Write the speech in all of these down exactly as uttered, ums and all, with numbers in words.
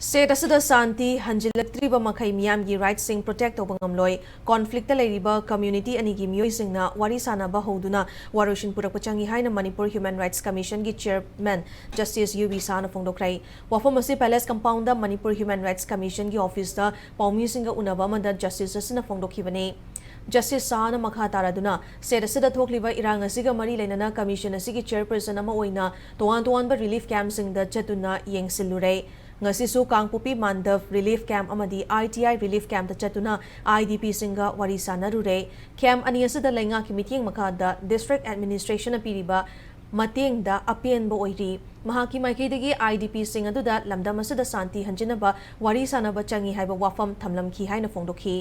State ꯑꯁꯤꯗ ꯁꯥꯟꯇꯤ ꯍꯟꯖꯤꯜꯂꯛꯇ꯭ꯔꯤꯕ ꯃꯈꯩ ꯃꯤꯌꯥꯝꯒꯤ rightꯁꯤꯡ protect ꯇꯧꯕ ꯉꯝꯂꯣꯏ꯫ Conflictꯇ ꯂꯩꯔꯤꯕ community ꯑꯅꯤꯒꯤ ꯃꯤꯑꯣꯏꯁꯤꯡꯅ ꯋꯥꯔꯤ ꯁꯥꯅꯕ ꯍꯧꯗꯨꯅ ꯋꯥꯔꯣꯏꯁꯤꯟ ꯄꯨꯔꯛꯄ ꯆꯪꯏ ꯍꯥꯏꯅ ꯃꯅꯤꯄꯨꯔ Human Rights Commissionꯒꯤ chairman Justice ꯌꯨ ꯕꯤ ꯁꯥꯍꯅ ꯐꯣꯡꯗꯣꯛꯈ꯭ꯔꯦ꯫ ꯋꯥꯐꯝ ꯑꯁꯤ Palace Compoundꯗ ꯃꯅꯤꯄꯨꯔ Human Rights Commissionꯒꯤ officeꯇ ꯄꯥꯎꯃꯤꯁꯤꯡꯒ ꯎꯅꯕ ꯑꯃꯗ Justice ꯑꯁꯤꯅ ꯐꯣꯡꯗꯣꯛꯈꯤꯕꯅꯤ꯫ Justice ꯁꯥꯍꯅ ꯃꯈꯥ ꯇꯥꯔꯗꯨꯅ, state ꯑꯁꯤꯗ ꯊꯣꯛꯂꯤꯕ ꯏꯔꯥꯡ ꯑꯁꯤꯒ ꯃꯔꯤ ꯂꯩꯅꯅ commission ꯑꯁꯤꯒꯤ chairperson ꯑꯃ ꯑꯣꯏꯅ ꯇꯣꯉꯥꯟ ꯇꯣꯉꯥꯟꯕ relief campꯁꯤꯡꯗ ꯆꯠꯇꯨꯅ ꯌꯦꯡꯁꯤꯜꯂꯨꯔꯦ꯫ ꯉꯁꯤꯁꯨ ꯀꯥꯡꯄꯣꯛꯄꯤ ꯃꯥꯟꯗꯞ relief camp ꯑꯃꯗꯤ ꯑꯥꯏ ꯇꯤ ꯑꯥꯏ relief campꯇ ꯆꯠꯇꯨꯅ ꯑꯥꯏ ꯗꯤ ꯄꯤꯁꯤꯡꯒ ꯋꯥꯔꯤ ꯁꯥꯅꯔꯨꯔꯦ꯫ Camp ꯑꯅꯤ ꯑꯁꯤꯗ ꯂꯩꯉꯥꯛꯀꯤ ꯃꯤꯠꯌꯦꯡ ꯃꯈꯥꯗ district administrationꯅ ꯄꯤꯔꯤꯕ ꯃꯇꯦꯡꯗ ꯑꯄꯦꯟꯕ ꯑꯣꯏꯔꯤ꯫ ꯃꯍꯥꯛꯀꯤ ꯃꯥꯏꯀꯩꯗꯒꯤ ꯑꯥꯏ ꯗꯤ ꯄꯤꯁꯤꯡ ꯑꯗꯨꯗ ꯂꯝꯗꯝ ꯑꯁꯤꯗ ꯁꯥꯟꯇꯤ ꯍꯟꯖꯤꯟꯅꯕ ꯋꯥꯔꯤ ꯁꯥꯅꯕ ꯆꯪꯏ ꯍꯥꯏꯕ ꯋꯥꯐꯝ ꯊꯝꯂꯝꯈꯤ ꯍꯥꯏꯅ ꯐꯣꯡꯗꯣꯛꯈꯤ꯫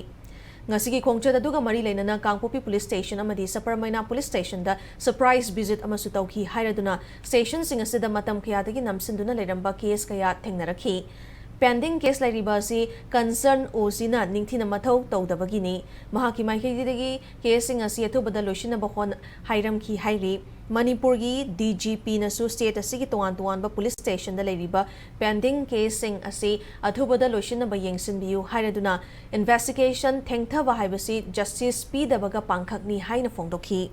ꯉꯁꯤꯒꯤ ꯈꯣꯡꯆꯠ ꯑꯗꯨꯒ ꯃꯔꯤ ꯂꯩꯅꯅ ꯀꯥꯡꯄꯣꯛꯄꯤ police station ꯑꯃꯗꯤ ꯁꯄꯔꯃꯩꯅꯥ police stationꯗ surprise visit ꯑꯃꯁꯨ ꯇꯧꯈꯤ ꯍꯥꯏꯔꯗꯨꯅ, stationꯁꯤꯡ ꯑꯁꯤꯗ ꯃꯇꯝ ꯀꯌꯥꯗꯒꯤ ꯅꯝꯁꯤꯟꯗꯨꯅ ꯂꯩꯔꯝꯕ case ꯀꯌꯥ ꯊꯦꯡꯅꯔꯛꯈꯤ꯫ Pending case ꯂꯩꯔꯤꯕ ꯑꯁꯤ concern ꯑꯣ ꯁꯤꯅ ꯅꯤꯡꯊꯤꯅ ꯃꯊꯧ ꯇꯧꯗꯕꯒꯤꯅꯤ꯫ ꯃꯍꯥꯛꯀꯤ ꯃꯥꯏꯀꯩꯗꯒꯤ caseꯁꯤꯡ ꯑꯁꯤ ꯑꯊꯨꯕꯗ ꯂꯣꯏꯁꯤꯟꯅꯕ ꯍꯣꯠꯅ-, ꯍꯥꯏꯔꯝꯈꯤ ꯍꯥꯏꯔꯤ꯫ ꯃꯅꯤꯄꯨꯔꯒꯤ ꯗꯤ ꯖꯤ ꯄꯤꯅꯁꯨ state ꯑꯁꯤꯒꯤ ꯇꯣꯉꯥꯟ ꯇꯣꯉꯥꯟꯕ police stationꯗ ꯂꯩꯔꯤꯕ pending caseꯁꯤꯡ ꯑꯁꯤ ꯑꯊꯨꯕꯗ ꯂꯣꯏꯁꯤꯟꯅꯕ ꯌꯦꯡꯁꯤꯟꯕꯤꯌꯨ ꯍꯥꯏꯔꯗꯨꯅ, investigation ꯊꯦꯡꯊꯕ ꯍꯥꯏꯕꯁꯤ justice ꯄꯤꯗꯕꯒ ꯄꯥꯡꯈꯛꯅꯤ ꯍꯥꯏꯅ ꯐꯣꯡꯗꯣꯛꯈꯤ꯫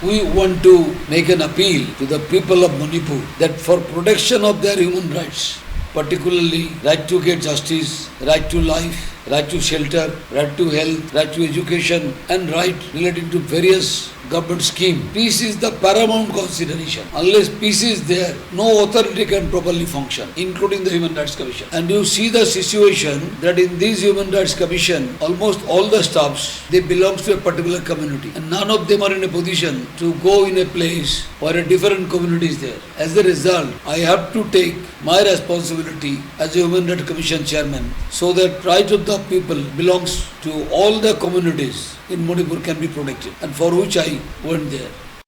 We want to make an appeal to the people of Manipur that for protection of their human rights, particularly right to get justice, right to life, right to shelter, right to health, right to education, and right relating to various government scheme, peace is the paramount consideration. Unless peace is there, no authority can properly function, including the Human Rights Commission. And you see the situation that in this Human Rights Commission, almost all the staffs, they belong to a particular community. And none of them are in a position to go in a place where a different community is there. As a result, I have to take my responsibility as a Human Rights Commission chairman so that right of the people belongs to all the communities in Manipur can be protected, and for which I went there.